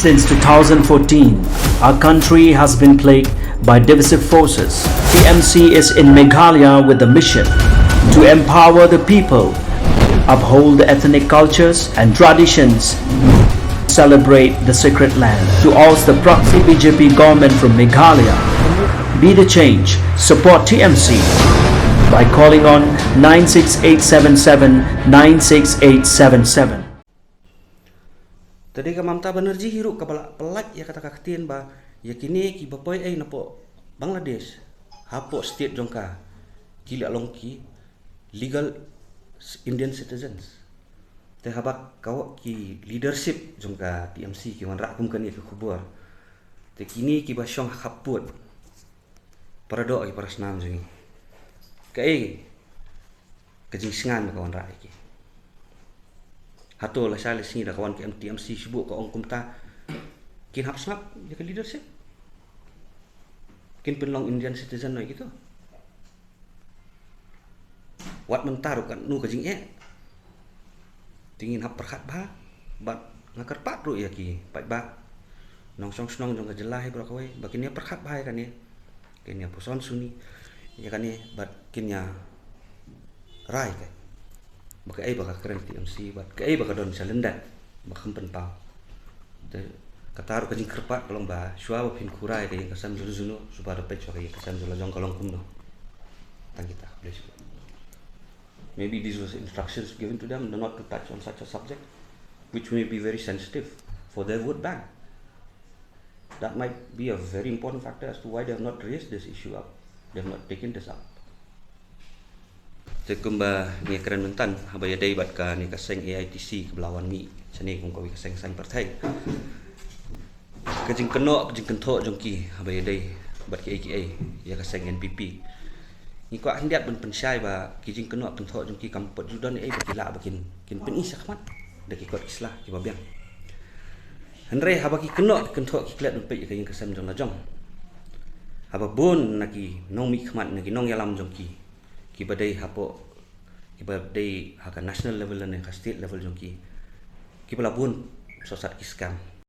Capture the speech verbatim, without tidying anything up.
Since two thousand fourteen, our country has been plagued by divisive forces. T M C is in Meghalaya with the mission to empower the people, uphold the ethnic cultures and traditions, celebrate the sacred land. To oust the proxy B J P government from Meghalaya, be the change, support T M C by calling on nine six eight seven seven nine six eight seven seven. Te dei ka Mamata Banerjee hi ruh kaba la pyllait ïa kata ka ktien ba ïa kine kiba poi ei napoh Bangladesh hapoh state jong ka ki la long ki legal Indian citizens. Te haba ka ki leadership jong ka T M C ki wanrah kum kane ka khubor, te kine kiba shong ha khappud para doh ki para snam jong ngi. Kaei ka jingsngew ba ka wanrah ïa ki? Hato lashai lashisngi da ka wan ka M T M C shibun ka ong kumta, kin hap sngap ïa ka leadership? Kin pynlong Indian citizen noh ïa kito? Wat mynta ruh katno ka jingeh, te ngin hap pyrkhat bha. Bad nga kyrpad ruh ïa ki paidbah nongshong shnong jong ka jylla hi baroh kawei ba kin ïa pyrkhat bha ïa kane, kin ïa puson suni ïa kane bad kin ïa rai ka ba kaei ba ka kren T M C bad kaei ba ka don sha lyndet ba kham pynpaw. Te kata ruh ka jingkyrpad ka long ba shuwa ba phin khurai ka ïing ka sem jong juno, shuwa ba peit shuwa ka ïing ka sem jong la jong ka long kumno. Tang kita. Maybe these was instructions given to them not to touch on such a subject, which may be very sensitive for their vote bank. That might be a very important factor as to why they have not raised this issue up. They have not taken this up. Te kumba ngi kren myntan, haba ïadei bad kane ka seng A I T C kaba la wan mih shane kum kawei ka seng saiñ pyrthei, ka jingkynnoh ka jingkynthoh jong ki haba ïadei bad kiei kiei ïa ka seng N P P, ngi kwah khyndiat ban pynshai ba ki jingkynnoh kynthoh jong ki kam pat ju don ei ba ki lah ba kin, kin pyni shakhmat da ki kot ki sla kiba biang. Hynrei haba ki kynnoh ki kynthoh ki klet ban peit ïa ka ïing ka sem jong la jong, haba bun na ki nongmihkhmat, na ki nongïalam jong ki, kiba dei hapoh, kiba dei ha ka national level lane ka state level jong ki, kiba la bun sosat ki scam.